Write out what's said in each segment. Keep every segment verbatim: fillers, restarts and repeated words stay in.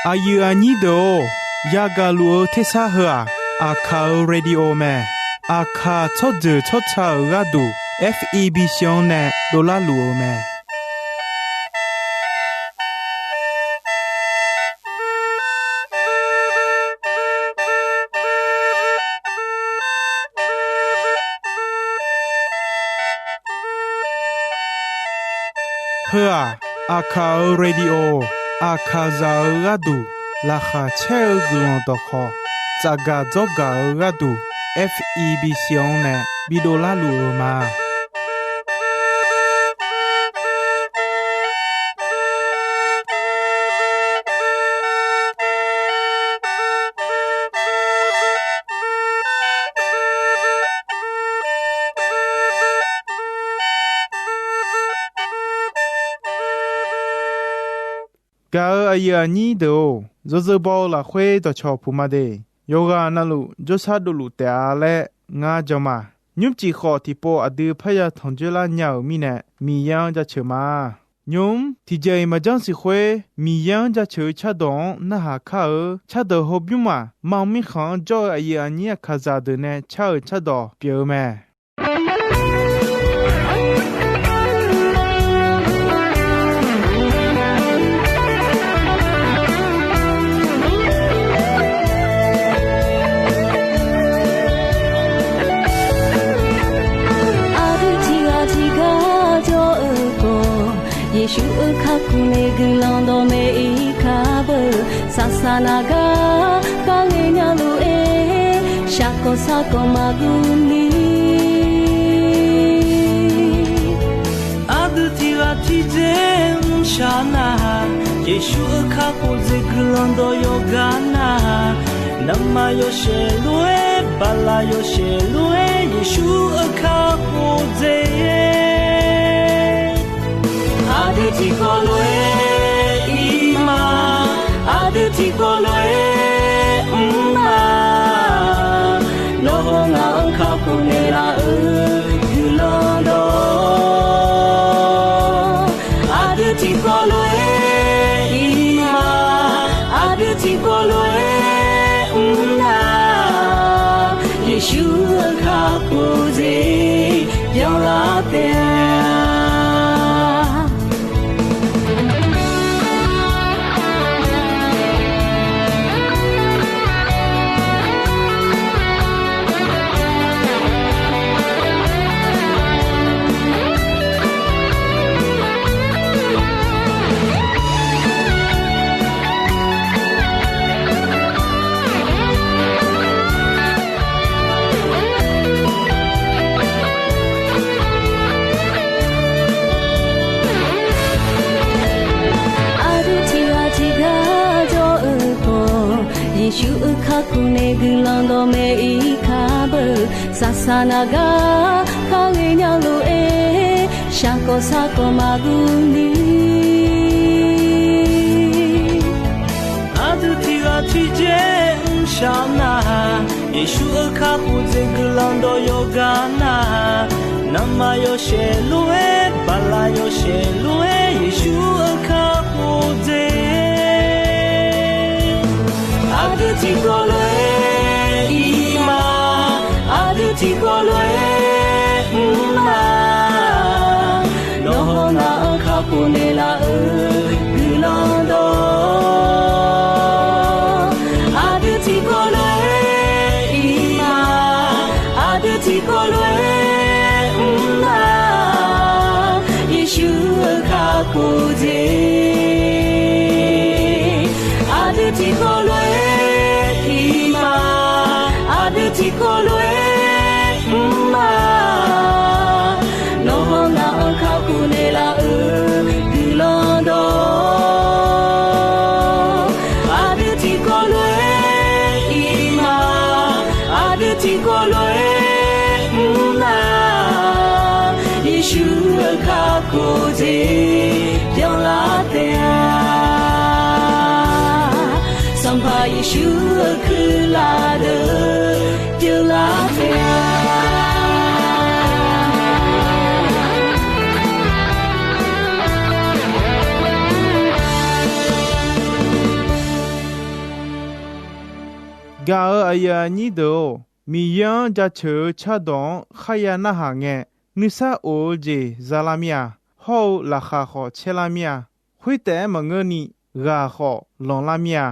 Aqyuif aqnyir deuq-or, yagaq luf-eu tersar heu-aq, Aqkaq-euq radio mae. Aqkaq tsawrjeuq tsawrca-euq gharduq, F E B C-anr nae dovlar luf-eu mae. Heu-aq, Aqkaq-euq radio, Aqkaqzaq-euq gharduq laqkhaq caer-eu guiqlanq dawqkhawq, tsafgaq dzawrgaq-eu gharduq, F E B C-anr nae bidovlar luf-eu ma. Gaq-euq aqyuif aqnyir deuq-or, yawzeu baw-eu lafkhoer dawqcawq puq ma de. Yawqghaq navluf jawrshar dovluf taef-a laer ngar jan ma. Nymrcif khawf tiqpov aqdui parya tanqjoer lar nya-euq mirnae, Miqyaer-anr jaceuq ma. Nymq-mr tiqjeq-iq maqjanr siq khoer, Miqyaer-anr jaceuq-eu cardawq-anr narhaq kar-eu cardawq hawbymr maq, mar mirkhanq-anr jawr-eu aqyuif aqnyir Aqkaqzaq deuq nae car-euq cardawq pyeuf-eu mae. Aqdui tiqghaq tiqgar jawr-eu khawf, Yeqsur-euq kakhof nae guiqlanq dawqmaeq-ir kar beu. Saqsaq naq gar kharghae nya lof-aer, shaqkawq sarkawq maqguv ni. Aqdui tiqghaq tiqdzer mrshaq nar-aq, Yeqsur-euq kakhof dzaeq guiqlanq dawq yawqgar nar-aq, navmaqyawshaef lof-aer, baqlaq yawshaef lof-aer, Yeqsur-euq kakhof dzaeq Aqdui tiqkawv lof-aer ir ma, aqdui tiqkawv lof-aer mr ma. Nawr hawr ngaq-anr kakhof naeqlaf-euq guiqlanq dawq. Aqdui tiqkawv lof-aer ir ma, aqdui tiqkawv lof-aer mr na. Yeqsur-euq kakhof dzaeq byanlar taef-a. Aqdui tiqghaq tiqgar jawr-eu khawf, Yeqsur-euq kakhof nae guiqlanq dawqmaeq-ir kar beu. Saqsaq naq gar kharghae nya lof-aer, shaqkawq sarkawq maqguv ni. Aqdui tiqghaq tiqdzer mrshaq nar-aq, Yeqsur-euq kakhof dzaeq guiqlanq dawq yawqgar nar-aq, navmaqyawshaef lof-aer, baqlaq yawshaef lof-aer, Yeqsur-euq kakhof dzaeq. Aqdui tiqkawv lof-aer ir ma, aqdui tiqkawv lof-aer mr ma. Nawr hawr ngaq-anr kakhof naeqlaf-euq guiqlanq dawq. Aqdui tiqkawv lof-aer ir ma, aqdui tiqkawv lof-aer mr ma. Yeqsur-euq kakhof dzaeq. Aqdui tiqkawv lof-aer ir ma, aqdui tiqkawv lof-aer mr ma. Nawr hawr ngaq-anr kakhof naeqlaf-euq guiqlanq dawq. Aqdui tiqkawv lof-aer ir ma, aqdui tiqkawv lof-aer mr ma. Yeqsur-euq kakhof dzaeq byanlar taef-a. Sanqpaq Yeqsur-euq kuirlaf deuq pyeuflar taef-a. Aqyuif aqnyir deuq-or, Miqyaer-anr jaceuq-eu cardawq-anr kharya narhaq ngae, nuisar of-eu jeq zalar mir-a. Hawr-eu laqkhaq khawf caerlar mir-a. Khoertaef-aer maqngeurni, ghaq khawf lanqlar mir-a.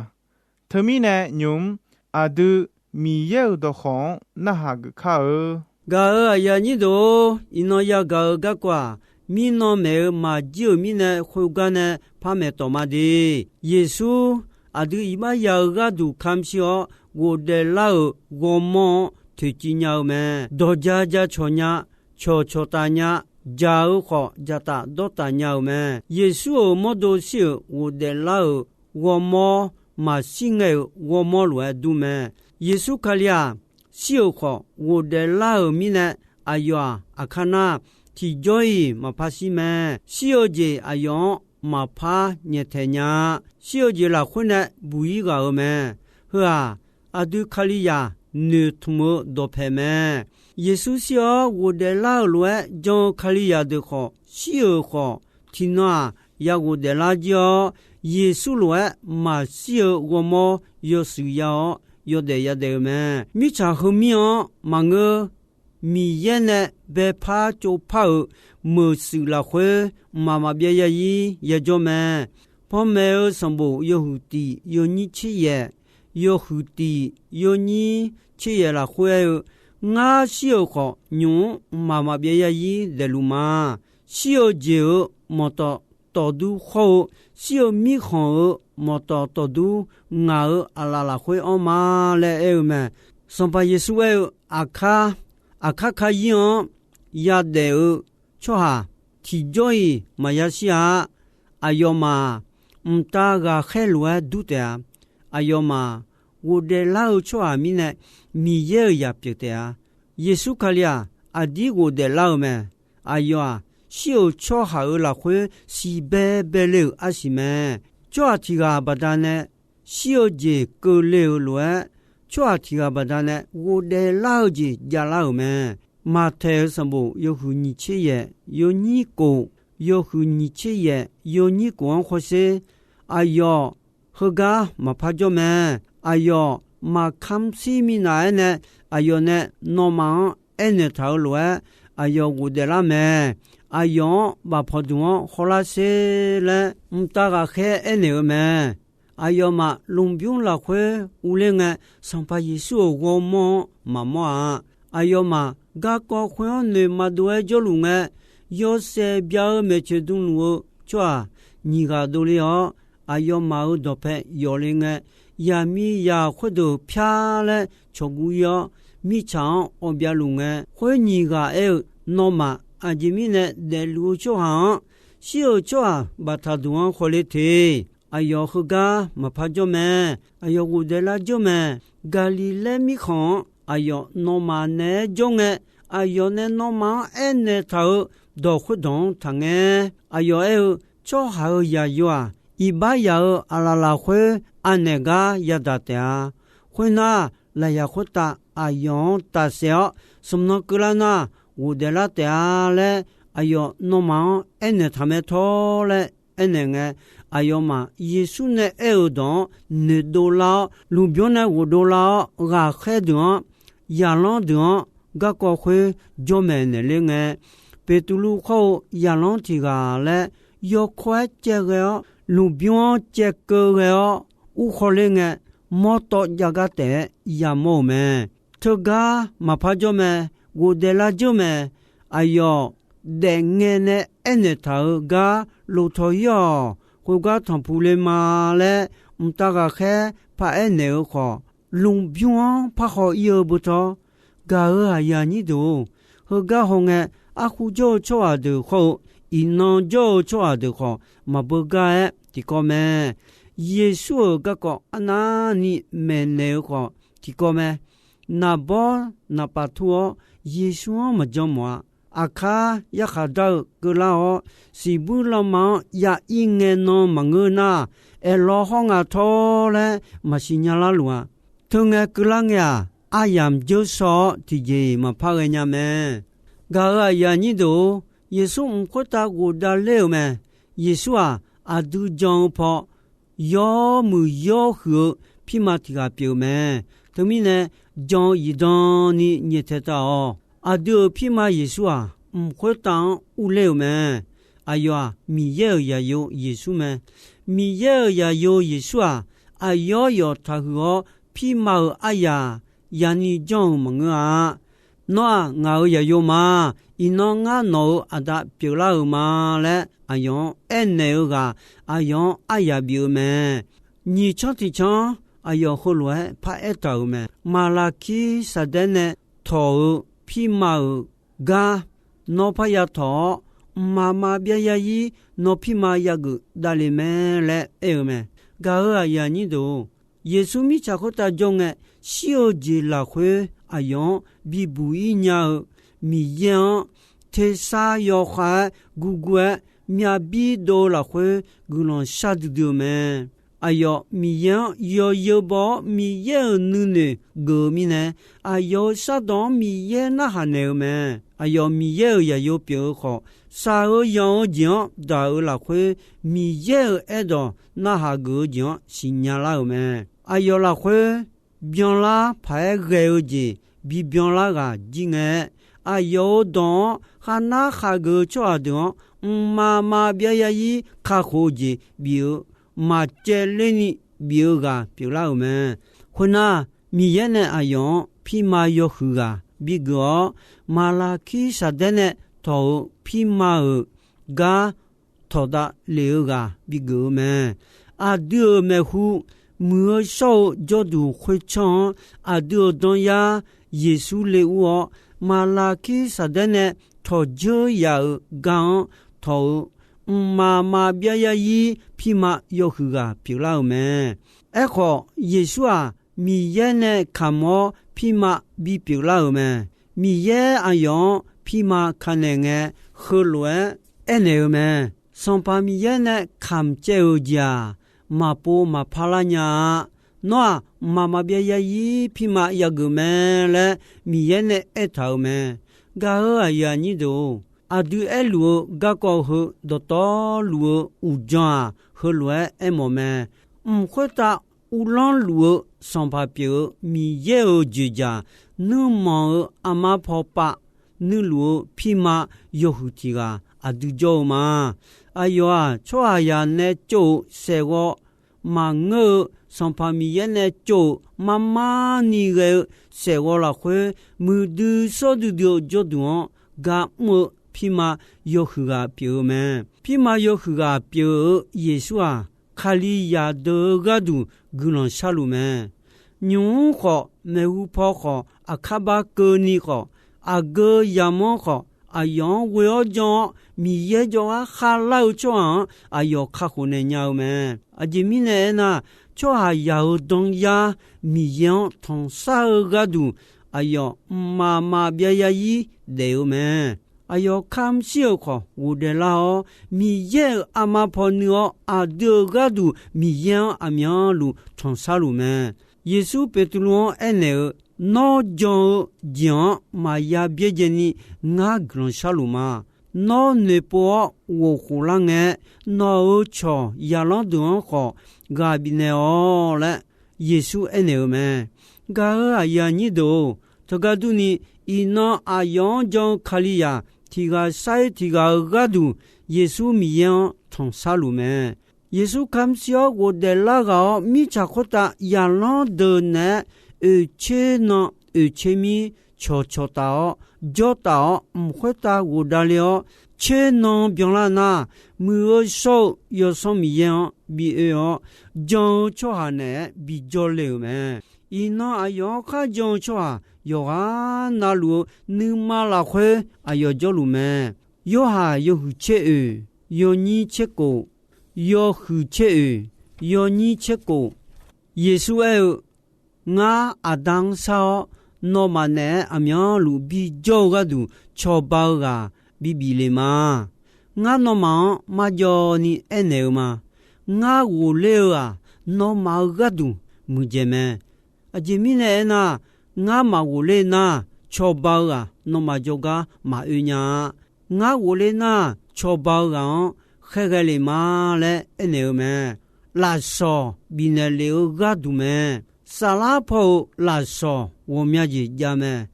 Teumirnae nymq-mr aqdui Miqyaer-euq dawqkawq-anr narhaq geuf kar-eu. Gaq-euq aqyuif aqnyir deuq-or, iqnan yagaq-eu garkawv-aq, mirnan maeq-eu maqjir-euq mirnae khoergar nae par maeqtawf ma de. Yeqsur aqdui iqbax ya-eu gharduq kamq shir-awr, ghofdaef lar-euq ghawrmawr-anr toeqciv nya-eu mae. Dawq ja ja cawq nya, cawq cawqtaf nya, jaq-eu khawf jaqtaf dawrtaf nya-euq mae. Yeqsur-euq mawrdo shir-euq ghofdaef lar-euq ghawrmawr, maqshir ngae-euq ghawrmawr lof-aer dur mae. Yeqsur Kali-aq, shir-euq khawf ghofdaef lar-euq mirnae, aqyawf-aq, aqkar nar tiqjawr-iq maqpar shir mae. Shir-eu jeq aqyawf-anr maqpar nyaeftaeq nya-a. Shir-eu jeq lafkhoer nae buq-ir ghaq-euq mae. Heu-aq, aqdui Kalizaq noeqtmq-eu dawqpae mae. Yeqsur shir-awr ghofdaef lar-euq lof-aer jan-eu Kalizaq deuq khawf, shir-euq khawf, tiqnan-aq, ya ghofdaef lar jir-awr, Yeqsur lof-aer maqshir-eu ghawrmawr yawshuif ya-awr, yawdaef yadaef-eu mae. Mirtsaq heumir-anr maqngeur, Miqyaer nae baepar tsovpar-euq meuqshuif lafkhoer, mqmaq maqbyav yazir yajawr mae. Panmaeq-eu sanqbof yawhuiq tiq yawnyir tser yaef, yawhuiq tiq yawnyir tser yaef lafkhoer aer-eu, Ngar shir-euq khawf, nymq-mr mqmaq maqbyav yazir daefluf ma. Shir-eu jeq-euq manqtawf tawfdur khawr-eu, shir-eu mirkhanq-euq manqtawf tawfdur ngaq-euq aqlaf lafkhoer anr ma laer aer-eu mae. Sanqpaq Yeqsur aer-eu, Aqkar, aqkar karyir-anr yadaef-eu tsawrhaq tiqjawr-iq maqya shir-a. Aqyawfmaf mqtav ghaqkhaer lof-aer dur taef-a. Aqyawfmaf ghofdaef lar-eu tsawrhaq mirnae, Miqyaer-euq zaq pyeuf taef-a. Yeqsur Kali-aq, aqdir ghofdaef lar-eu mae. Aqyawf-aq, shir-euq tsawrhaq-euq lafkhoer siqbae bae le-euq arsiq mae. Tsawrhaq tiq ghaq baqdanae shir-eu jeq keuvle-euq lof-aer, tsawrhaq tiq ghaq baqdanae ghofdaef lar-eu jeq javlar-euq mae. Maqtaeq-euq sanqbof yawhuiq nyiq tser yaef yawnyir kof, yawhuiq nyiq tser yaef yawnyir kof-anr khawrsher. Aqyawf heugar maqpar jawr mae. Aqyawf maqkamq shir minav-aer nae, aqyawf nae nawmaf-anr aernaeq taq-euq lof-aer, aqyawf ghofdaef lar mae. Aqyawf-anr bafpaw duq-anr khawvlar sher laer, mqtav ghaqkhaer aernaeq-eu mae. Aqyawfmaf lmqbymr lafkhoer urler ngae, Sanqpaq Yeqsur-euq ghawrmawr-anr maqmawr-a. Aqyawfmaf garkawv khoer-anr noeq maqdov-aer jawrluf ngae, yawshaef bya-eu maeqtsoeq dmluf-eu tsawrhaq nyiq ghaq dovle-awr, aqyawfmaf-euq dawqpae yawf le ngae, yaqmiqzaq khoerdeuq pyar laer cawqguv ir-awr, mirtsaq-anr awq byaluf ngae, khoer nyiq ghaq aer-eu, Nawmaf aqjeq mirnae daefluf-eu tsawrhaq-anr, shir-euq tsawrhaq baftaq duq-anr khawle te. Aqyawf heugar maqpar jawr mae. Aqyawf ghofdaef lar jawr mae. Gaqliqlaer mirkhanq-anr aqyawf nawmaf naeq-aer jawr ngae, aqyawf nae nawmaf-anr aernaeq taq-euq dawq khoerdawq-anr taqngae. Aqyawf aer-eu, Tsawrhaq-euq Zaqyo-aq, iqbax yaf-euq aqlaf lafkhoer anaeq gar yadaq taef-a. Khoernar, lafyaq khoertav aqyawf-anr tafsaef-awr, smq nan keuvlar nar, ghofdaef lar taef-a laer, aqyawf nawmaf-anr aernaeq taq mae tawr laer aernaeq ngae, aqyawfmaf Yeqsur nae aer-euq dawq-anr noeqdov lar-awr, lmqbymr nae ghofdov lar-awr, ghaqkhaer deuq-anr, zaqlanr deuq-anr garkawv khoer jawr maeqnaeq ler ngae, Beqtuvluv khawr-eu zaqlanr tiq ghaq laer yawkawr-aer caev ghae-awr, lmqbymr-anr caevkeuv ghae-awr, ur khawler ngae, mawrtawv jav gar taef-aer yamawr-euq mae. Teugar maqpar jawr mae. Ghofdaef lar jawr mae. Aqyawf daefngae nae aernaeq taq-euq gar loftaw ir-awq. Khoergar tanqpuq le ma laer, mqtav ghaqkhaer paraer naeq-eu khawf, lmqbymr-anr parhaw ir-eu beutawr, gaq-euq aqyuif aqnyir deuq-or, heugar hawngae, arkhu jawr-eu tsawrhaq deuq khawr-eu, iqnan jawr-eu tsawrhaq deuq khawf, maqbeugar-aer tiqkawv mae. Yeqsur-euq garkawv arnavni maeqnaeq-eu khawf tiqkawv mae. Naqbawr naqpaf tur-awr, Yeqsur-anr maqjan mawf-a. Aqkar yarkhaq dar-eu keuvlar-awr, siqbuir lanma-anr ya ir ngae nan maqngeur nar, aerlawr hawr nga tawr laer maqsiq nya lar luf-a. Teungae keuvlar ngae-aq, aryamq dzeur shaw-awr tiqjeq-iq maqpar ghae nya mae. Gaq-euq aqyuif aqnyir deuq-or, Yeqsur mq khoertav ghofdav ler-euq mae. Yeqsur-aq, aqdui jan-eu paw yawmuiq yawhuiq-eu pirma tiq ghaq pyeuf-eu mae. Teumirnae, jan-eu zifdan ni nyaeftaeq taq-awq. Aqdui-euq pirma Yeqsur-aq, mq khoertav-anr urler-euq mae. Aqyawf-aq, Miqyaer-euq zaqyo Yeqsur mae. Miqyaer-euq zaqyo Yeqsur-aq, aqyawf yawf taqhuiq-awr, pirma-euq aryaq yani janr-euq maqngeur-a. Nawr-aq, ngaq-euq zaqyo ma. Iqnan ngar nawq-euq Aqda pyeuflar-euq ma laer aqyawf-anr aernaeq-eu ghaq, aqyawf-anr aryaq bif-eu mae. Nyiq canr tiq canr aqyawf heulof-aer paraer taq-euq mae. Maqlaqkir Saqdaer nae tawq-eu pirma-euq gar nawr parya tawq-awr, mqmaq maqbyav zarzir nawr pirma yageuf davle mae laer aer-eu mae. Gaq-euq aqyuif aqnyir deuq-or, Yeqsur mirtsaq khoertav jawr ngae, shir-eu jeq lafkhoer aqyawf-anr bibuq-ir nya-eu Miqyaer-anr tersar yawkhav-aer gurgur-aer myavbir dov-eu lafkhoer guiqlanq shar duidui-eu mae. Aqyawf Miqyaer-anr yawzeu baw-awr, Miqyaer-euq nuinoeq geuf-eu mirnae, aqyawf-euq shardawq-anr Miqyaer narhaq naeq-eu mae. Aqyawf Miqyaer-euq zaqyo pyeuf-eu khawf, shaq-eu yanq-eu jeq-anr daq-eu lafkhoer, Miqyaer-euq aerdawq narhaq geuf-eu jeq-anr siqnya lar-euq mae. Aqyawf lafkhoer byanlar paq-aer ghae-eu jeq bibyanlar ghaq jir ngae-aer, aqyawf-euq dawq-anr kharnar khaqgeuf-eu tsawrhaq deuq-anr, mqmaq maqbyav zarzir kakhof-eu jeq bif-eu, maqcaevler ni bif-eu ghaq pyeuflar-euq mae. Khoernar, Miqyaer nae aqyawf-anr pirma yawhuiq ghaq bigeuf-awr, Maqlaqkir Saqdaer nae tawq-eu pirma-euq gar tawqdav lef-eu ghaq bigeuf-eu mae. Aqdui-euq maeqhu, muiq-eu shawr-eu jawrduq khoertsanr-anr, aqdui-euq danyar Yeqsur le ur-awr, Maqlaqkir Saqdaer nae tawqdzeur yaf-euq gar-anr tawq-eu mqmaq maqbyav zarzir pirma yawhuiq ghaq pyeuflar-euq mae. Aerkhawf, Yeqsur-aq, Miqyaer nae kamq-awr pirma bipyeuf lar-euq mae. Miqyaer aqyawf-anr pirma kanaeq ngae, heulof-aer aernaeq-eu mae. Sanqpaq Miqyaer nae kamq caev-euq jeq-aq, maqpov maqpar lar nya-a. Nawr-aq, mqmaq maqbyav zarzir pirma yageuf mae laer Miqyaer nae aertaq-euq mae. Gaq-euq aqyuif aqnyir deuq-or, aqdui aerluf-eu garkawv heu dawqtawvluf-eu uqdzan-aq, heulof-aer aermawf mae. Mq khoertav uvlanr luf-eu sanqpaq pyeuf-eu Miqyaer-euq dzoeqdzaq nuirmanq-eu armar paw pav nuiluf-eu pirma yawhuiq tiq ghaq aqdui jawr-eu ma. Aqyawf-aq, tsawrhaqzaq nae tsov-eu saeqghawv maqngeur-eu, Sanqpaq Miqyaer nae tsov-euq marmar ni ghae-eu saeqghawv lafkhoer, muiqdui shawr duidui-eu jawrduq-anr ga mr-eu pirma yawhuiq ghaq pyeuf-eu mae. Pirma yawhuiq ghaq pyeuf-eu Yeqsur-aq, Kalizaq deuq-eu gharduq guiqlanq sharluf mae. Nymq-mr khawf, maeqhu paw khawf, aqkar bar keuvni khawf, aqgeu yamq-anr khawf, aqyawf-anr ghoe-awr jan-awr, Miqyaer jawrgar khavlar-eu tsawrhaq-anr aqyawf kakhof naeq nya-eu mae. Aqjeq mirnae aernar, tsawrhaqzaq-euq danyar Miqyaer-anr tanqsar-eu gharduq, aqyawf mqmaq maqbyav zarzir daef-eu mae. Aqyawf kamq shir-euq khawf ghofdaef lar-awr, Miqyaer-euq armar paw nuir-awr, aqdui-euq gharduq Miqyaer-anr aqmyanluf tanqsar luf mae. Yeqsur Beqtuvluv-anr aernaeq-eu, Nawr jan-eu jeq-anr maqya byaerdzae ni ngar guiqlanq sharluf ma. Nawr noeqpov-awr ghofkhof lar ngae, nawq-euq cawq zaqlanr deuq-anr khawf ghaq bifnaeq-awq laer Yeqsur aernaeq-eu mae. Gaq-euq aqyuif aqnyir deuq-or, teugar durni, iqnan aqyawf-anr jan-eu Kalizaq tiq ghaq sar-ir tiq ghaq-euq gharduq, Yeqsur Miqyaer-anr tanqsar luf mae. Yeqsur kamq shir-awr ghofdaef lar ghaq-awr, mirtsaq khoertav zaqlanr deuq naeq-aer oeqtser nan oeqtser mir cawqcawq taf-awr, jawr taf-awr, mq khoertav ghofdav le-awr, tser nan byanlar nar, muiq-eu shawr-eu Yawsanr Miqyaer-anr bi oe-awr, jan-eu tsawrhaq naeq-aer bijawr le-euq mae. Iqnan aqyawf-anr kharjan-eu tsawrhaq yawqghaq na luf-eu nuima lafkhoer aqyawf jawrluf mae. Yorhaq yawhuiq tser oeq, yawnyir tser kof, yawhuiq tser oeq, yawnyir tser kof. Yeqsur aer-eu, Ngar Aqda-anr shar-awr, nawmaf naeq-aer aqmyanluf bijawr-eu gharduq cawba-eu ghaq bibif le ma. Ngar nawmaf-anr marjawv ni aernaeq-eu ma. Ngar ghofler-eu-aq, nawmaf-euq gharduq muiqdzaeq mae. Aqjeq mirnae aernar, ngar maqghof ler nar, cawba-eu ghaq nawmaf jawrgar maqoe nya-a. Ngar ghofler nar, cawba-eu ghaq-anr khaerghae le ma laer aernaeq-eu mae. Lafsawq bifnaeq lef-eu gharduq mae. Saflar paw-euq lafsawq ghawqmya jeq jav mae.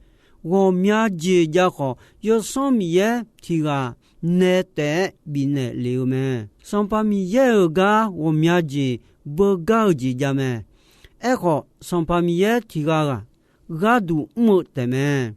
Ghawqmya jeq jav khawf, Yawsanr Miqyaer tiq ghaq nae taef-aer bifnaeq lef-eu mae. Sanqpaq Miqyaer-euq gar ghawqmya jeq beugar-eu jeq jav mae. Aerkhawf, Sanqpaq Miqyaer tiq ghaq ghaq gharduq mr-eu taefmae.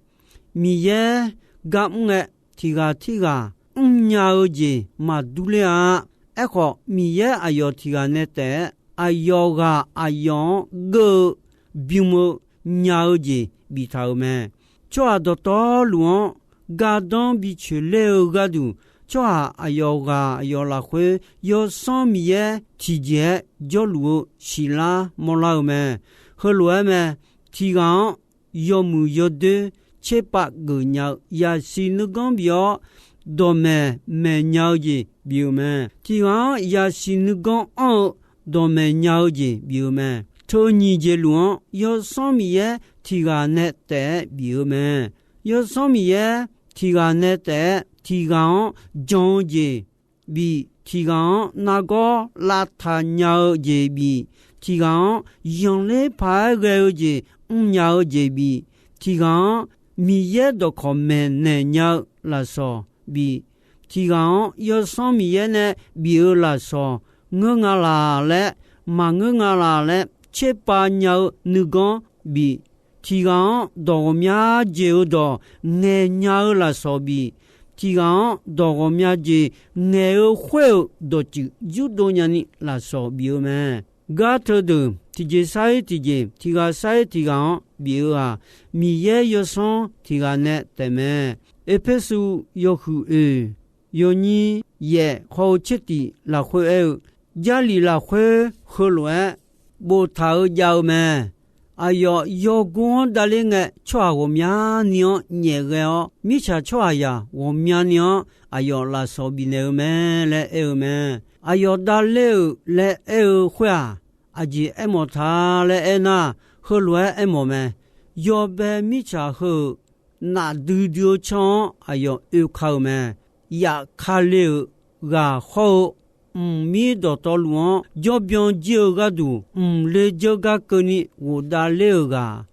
Miqyaer gar mr ngae, tiq ghaq tirghaq mrnya-eu jeq maqdur ler-a. Aerkhawf, Miqyaer aqyawf tiq ghaq nae taef-aer aqyawf ghaq aqyawf-anr geur-eu bym-eu nya-eu jeq biftaq-euq mae. Tsawrhaq dawqtawvluf-anr gardanr bi coeqler-eu gharduq, tsawrhaq aqyawf ghaq aqyawf lafkhoer Yawsanr Miqyaer tiqjeq-aer jawrluf-eu siqlar mawrlar-eu mae. Heulof-aer mae. Tiq ghaq-anr yawmuiq yawdoer tserpav geufnya-eu yasiq nuiganr bif-awr, dawqmaeq maeqnya-eu jeq bif-eu mae. Tiq ghaq-anr yasiq nuiganr anr-eu dawqmaeq nya-eu jeq bif-eu mae. Teu nyiq jeq luf-anr Yawsanr Miqyaer tiq ghaq nae taef-aer bif-eu mae. Yawsanr Miqyaer tiq ghaq nae taef-aer tiq ghaq-anr jan-eu jeq bif, tiq ghaq-anr nargawr lavtaq nya-eu jeq bif, tiq ghaq-anr yanqler paq-aer ghae-eu jeq mrnya-eu jeq bif, tiq ghaq-anr Miqyaer dawqkawq maeqnaeq nya-eu lafsawq bif, tiq ghaq-anr Yawsanr Miqyaer nae bif-eu lafsawq ngeur nga laq laer, maqngeur nga laq laer tserpav nya-eu nuiganr bif, tiq ghaq-anr dawq ghawqmya jeq-eu dawq ngaeqnya-eu lafsawq bif, tiq ghaq-anr dawq ghawqmya jeq ngaeq-eu khoer-euq dawqtsuif yurdov nyani lafsawq bif-eu mae. Gar teudeuq tiqjeq sar-ir tiqjeq, tiq ghaq sar-ir tiq ghaq-anr bif-eu-aq, Miqyaer Yawsanr tiq ghaq nae taefmae. Erpersu yawhuiq oeq, yawnyir yaef hawr-eu tsertif lafkhoer aer-eu, Jarlif lafkhoer heulof-aer boftaq-eu jav-eu mae. Aqyawf yawgor-anr davler ngae, tsawrhaq ghawqmyani-anr nyaef ghae-awr, mirtsaq tsawrhaqzaq ghawqmyani-anr aqyawf lafsawq bifnaeq-eu mae laer aer-eu mae. Aqyawf davler-euq laer aer-eu khoer-aq, aqjeq aermawf ta laer aernar, heulof-aer aermawf mae. Yawbae mirtsaq heu-euq naf duidui-eu tsanr-anr aqyawf oeka-euq mae. Yaf Kali-euq ghaq hawr-eu mqmir dawqtawvluf-anr jawrbyan jir-eu gharduq, mqle dzeur gar keuvni ghofdav ler-euq ghaq,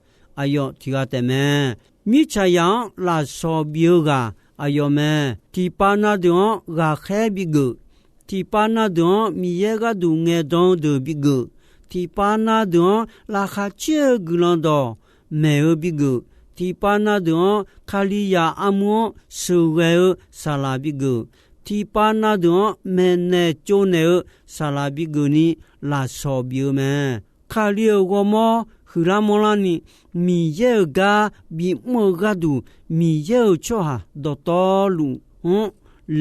aqyawf tiq ghaq taefmae. Mirtsaqzaq-anr lafsawq bif-eu ghaq aqyawf mae. Tiqpav na deuq-anr ghaqkhaer bigeuf, tiqpav na deuq-anr Miqyaer gharduq ngaeqdan-eu deuq bigeuf, tiqpav na deuq-anr laqkhaq caer-eu guiqlanq dawq maeq-eu bigeuf, tiqpav na deuq-anr Kalizaq armur-anr sheuqghae-eu saqlaq bigeuf, tiqpav na deuq-anr maeqnaeq tsovnaeq-eu saqlaq bigeuf ni lafsawq bif-eu mae. Kali-euq ghawrmawr huiqlar manrlar ni, Miqyaer-euq gar bimr-eu gharduq, Miqyaer-euq tsawrhaq dawqtawvluf-anr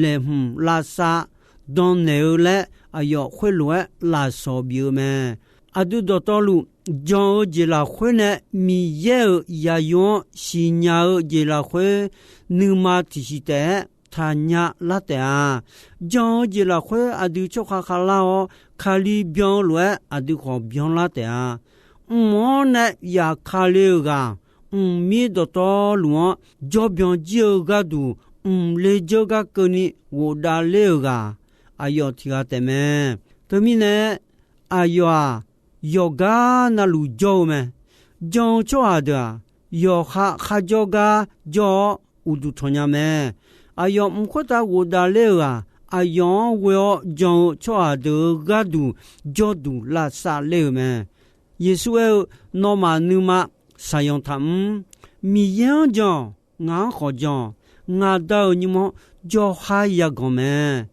laeqhmq lavsav dannaeq-eu laer aqyawf khoerlof-aer lafsawq bif-eu mae. Aqdui dawqtawvluf jan-eu jeq lafkhoer nae Miqyaer-euq yaqyo-anr siqnya-eu jeq lafkhoer nuima tiqsiq taef-aer taqnya lar taef-a. Jan-eu jeq lafkhoer aqdui tsawrkhav khavlar-awr, Kali byan-eu lof-aer aqdui khawf byanlar taef-a. Mq-anr nae yaf Kali-euq ghaq, mqmir dawqtawvluf-anr jawrbyan jir-eu gharduq, mqle dzeur gar keuvni ghofdav ler-euq ghaq, aqyawf tiq ghaq taefmae. Teumirnae, aqyawf-aq, yawqgar navluf jawr-eu mae. Jan-eu tsawrhaq deuq-aq, yawqha kharjawr gar jawr-awr uqduq tanqnya mae. Aqyawf mq khoertav ghofdav ler-euq-aq, aqyawf-anr ghoe-awr jan-eu tsawrhaq deuq-euq gharduq jawrduq lavsav ler-euq mae. Yeqsur aer-eu, Nawmaf nuima saqyanq taqmr. Miqyaer-anr jan-awq. Ngaq-anr khawf jan-awq. Ngaq Da-euq nymr-anr jawrha yaganq mae.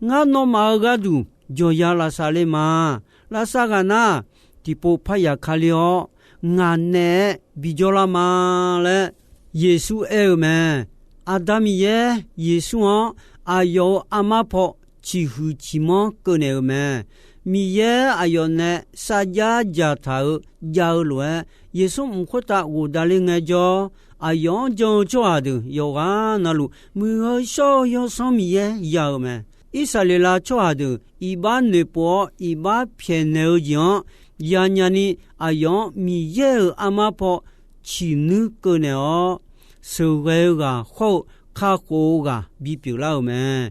Ngar nawmaf-euq gharduq jawqya lavsav ler ma. Lavsav ghaq nar, tiqpov parya kali-awr, ngaq naeq-aer bijawr lar ma laer Yeqsur aer-eu mae. Aqda Miqyaer Yeqsur-anr aqyawf-euq armar paw ciqhuiq ciqmanr keuvnaeq-euq mae. Miqyaer aqyawf nae sarjax dzaqtaq-euq jav-eu lof-aer, Yeqsur mq khoertav ghofdav ler ngaejawr, aqyawf-anr jan-eu tsawrhaq deuq yawqghaq navluf muiq-eu shawr-eu Yawsanr Miqyaer ya-euq mae. Irsaqleqlav tsawrhaq deuq iqbax noeqpov-awr iqbax pyaeqnaeq-eu jeq-anr yanya ni, aqyawf-anr Miqyaer-euq armar paw ciqnuir keuvnaeq-awr, sheuqghae-eu ghaq hawr-eu kakhof-eu ghaq bipyeuf lar-euq mae.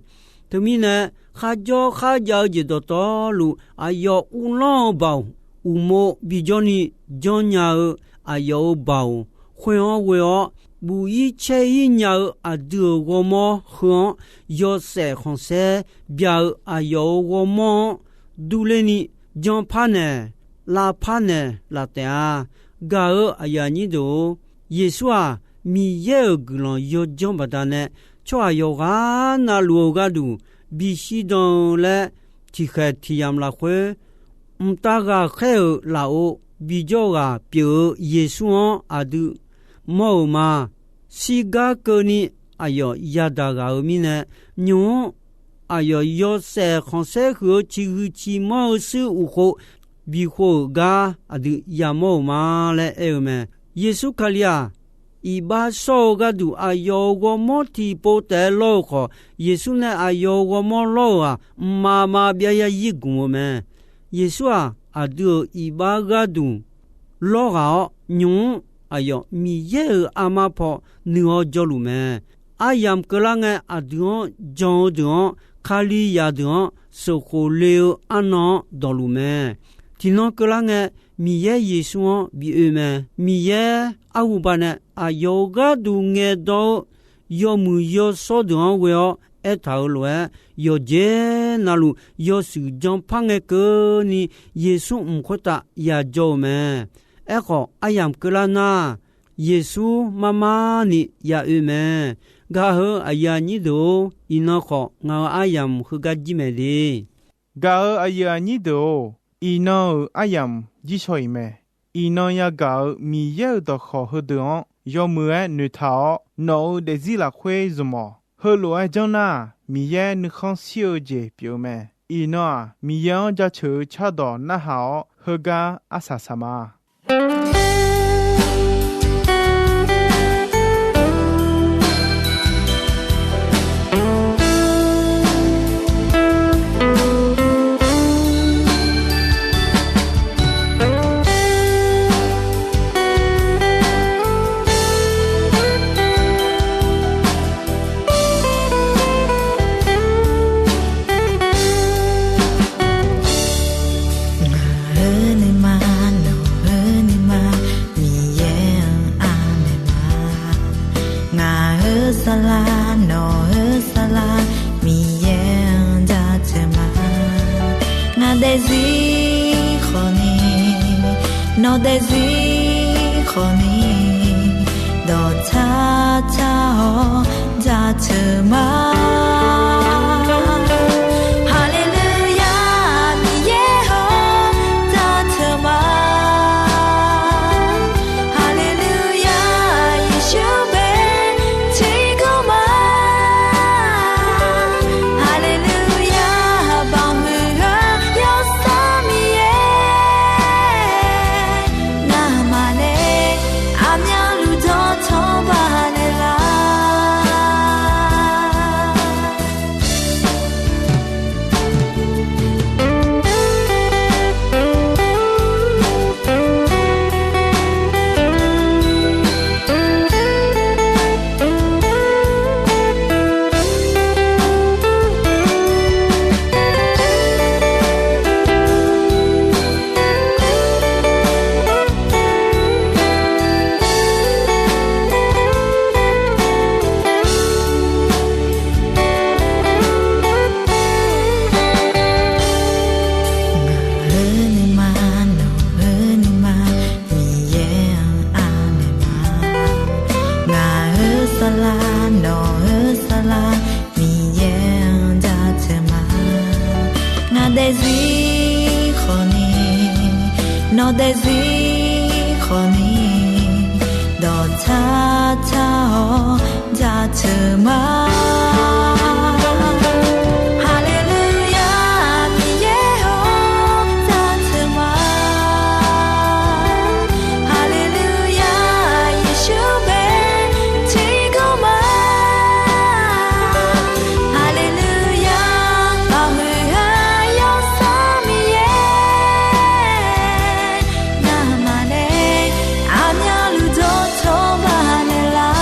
Teumirnae, kharjawr kharjav-eu jeq dawqtawvluf aqyawf uvlanr-eu baoq uqmov bijawr ni janrnya-eu aqyawf-euq baoq khoer-anr ghoe-awr, buf-ir caer-ir nya-eu aqdui-euq ghawrmawr heu-anr yawshaef khanqsaer bya-eu aqyawf-euq ghawrmawr-anr durler ni janrpar naeq lavpar naeq laf taef-a. Gaq-euq aqyuif aqnyir deuq-or, Yeqsur-aq, Miqyaer-euq guiqlanq yawdzanr baqdanae tsawrhaq yawqghaq navluf-eu gharduq bishir dan-eu laer tiqkhaeq tiqyamq lafkhoer, mqtav ghaqkhaer-euq lafov bijawr ghaq pyeuf-eu Yeqsur-anr aqdui mawr-euq ma. Shirgar keuvni aqyawf yadaq ghaq-euq mirnae, nymq-mr aqyawf yawshaef khanqsaer huiq-eu ciqhuiq ciqmanr-eu shuir uqkhov bikhov-euq gar aqdui yamawr-euq ma laer aer-eu mae. Yeqsur Kali-aq, iqbax shawr-eu gharduq aqyawf-euq ghawrmawr tiqpov taef-aer lawr-eu khawf, Yeqsur nae aqyawf-euq ghawrmawr lawr-euq-aq, mqmaq maqbyav yarzir gmq-eu mae. Yeqsur-aq, aqdui-euq iqbax gharduq lawr ghaq-awr, nymq-mr aqyawf Miqyaer-euq armar paw nuihaw jawrluf mae. Aryamq keuvlar ngae, aqdui-anr jan-eu deuq-anr, Kalizaq deuq-anr sheuqkhof le-eu arnan-anr dawqluf mae. Tiqnan keuvlar ngae, Miqyaer Yeqsur-anr bi oe mae. Miqyaer arhuba nae aqyawf-euq gharduq ngaeqdan-eu yawmuiq yawshawr deuq-anr ghoe-awr aertaq-euq lof-aer, yawqjeq navluf yawshuif janrpar ngae keuvni Yeqsur mq khoertav yajawr-eu mae. Aerkhawf, aryamq keuvlar nar, Yeqsur marmar ni ya oe mae. Gaq-eu aqyuif aqnyir deuq-or, iqnan khawf ngaq-euq aryamq heugar jir mae de. Gaq-eu aqyuif aqnyir deuq-or, iqnan-euq aryamq jir shaw-iq mae. Iqnan yagaq-euq Miqyaer-euq dawqkawq heudeuq-anr yawmuiq-aer noeqtaq-awr, nawq-euq daefzir lafkhoer zmq-awq. Heulof-aer janr nar, Miqyaer nuikhanr shir-eu jeq pyeuf-eu mae. Iqnan-aq, Miqyaer-anr jaceuq-eu cardawq narhaq-awr, heugar arsaq saq ma. Ngaq-euq nuima, nawq-euq nuima, Miqyaer-anr aqmaeq ma. Ngaq-euq saflar, nawq-euq saflar, Miqyaer-anr jaceuq ma. Ngaq daefzir khawfni, nawq daefzir khawfni, dawqtsar tsar-awr jaceuq ma. Haleluya, Miqyaer-or, jaceuq ma. Haleluya, Yeqsur bae tiqkawv ma. Haleluya, baoq huiq-eu Yawsanr Miqyaer, ngamaf nae aqmyanluf dawqtawvluf baqdanae lar. Ngaq-euq nuima, nawq-euq nuima, Miqyaer-anr aqmaeq ma. Ngaq-euq saflar, nawq-euq saflar, Miqyaer-anr jaceuq ma. Ngaq daefzir khawfni, nawq daefzir khawfni, dawqtsar tsar-awr jaceuq ma. Haleluya, Miqyaer-or, jaceuq ma. Haleluya, Yeqsur bae tiqkawv ma. Haleluya, baoq huiq-eu Yawsanr Miqyaer, ngamaf nae aqmyanluf dawqtawvluf baqdanae lar.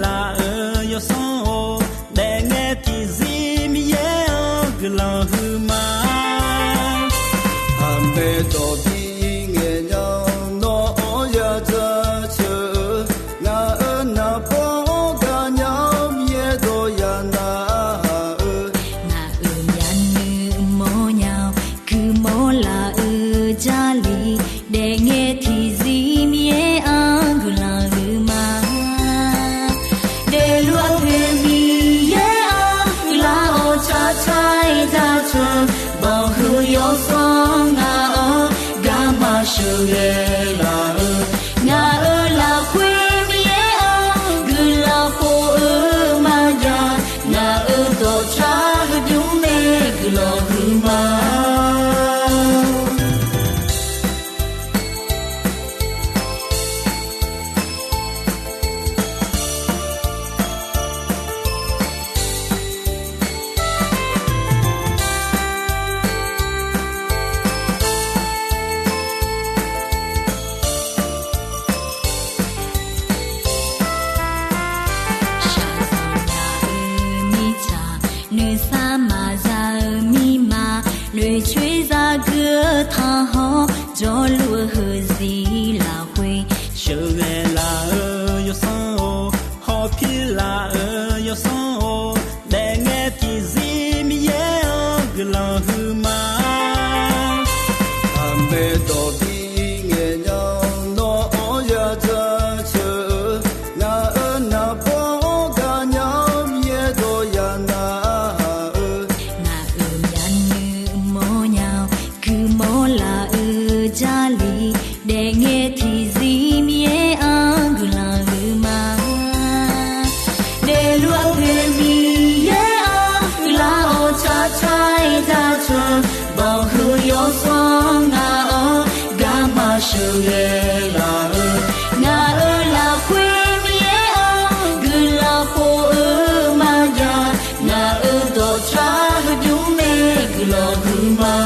laf-euq yawsanr-or, daefngae tiqzir Miqyaer-anr guiqlanq huiqma. Aqmaeq dawq bi ngaeq nya-awr nawr-anr ya jaceuq-eu, ngaq-euq naqbawr-anr gaqnya-awr Miqyaer dawq ya narhaq-eu, ngaq-euq myavnuiv mawrnya-awr guiqmawr laf-eu Jarlif, daefngae tiqzir Miqyaer-anr guiqlanq huiqma. Daefluf-eu Miqyaer-anr guiqlanq-awr tsaqtsaq-aer jaceuq, banqhuiq yawsanr ngaq-anr garma sheuqghae laf-eu, ngaq-euq lafkhoer Miqyaer-anr guiqlanq khof-eu maqjav, ngaq-euq dawqtsaq heubymr nae guiqlanq huiqma. Shaqzanq nya-eu mirtsaq, nuisar maqza-eu mirma, noeqcoer zagui-eu tanqhawr, jawrluf-eu heuzir lafkhoer sheuqghae laf-eu yawsanr-or, hawpir laf-eu yawsanr-or, daefngae tiqzir Miqyaer-anr guiqlanq huiqma. Aqmaeq dawq bi ngaeq nya-awr nawr-anr ya jaceuq-eu, ngaq-euq naqbawr-anr gaqnya-awr Miqyaer dawq ya narhaq-eu, ngaq-euq myavnuiv mawrnya-awr guiqmawr laf-eu Jarlif, daefngae tiqzir Miqyaer-anr guiqlanq huiqma. Daefluf-eu Miqyaer-anr guiqlanq-awr tsaqtsaq-aer jaceuq, banqhuiq yawsanr ngaq-anr garma sheuqghae laf-eu, ngaq-euq lafkhoer Miqyaer-anr guiqlanq khof-eu maqjav, ngaq-euq dawqtsaq heubymr nae guiqlanq huiqma.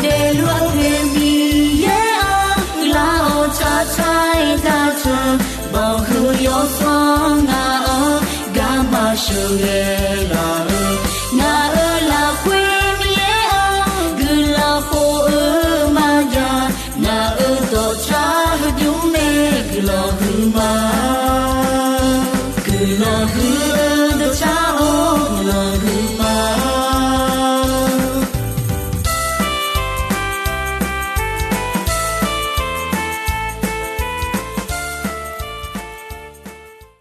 Daefluf-eu Miqyaer-anr guiqlanq-awr tsaqtsaq-aer jaceuq, banqhuiq yawsanr ngaq-anr garma sheuqghae laf-eu,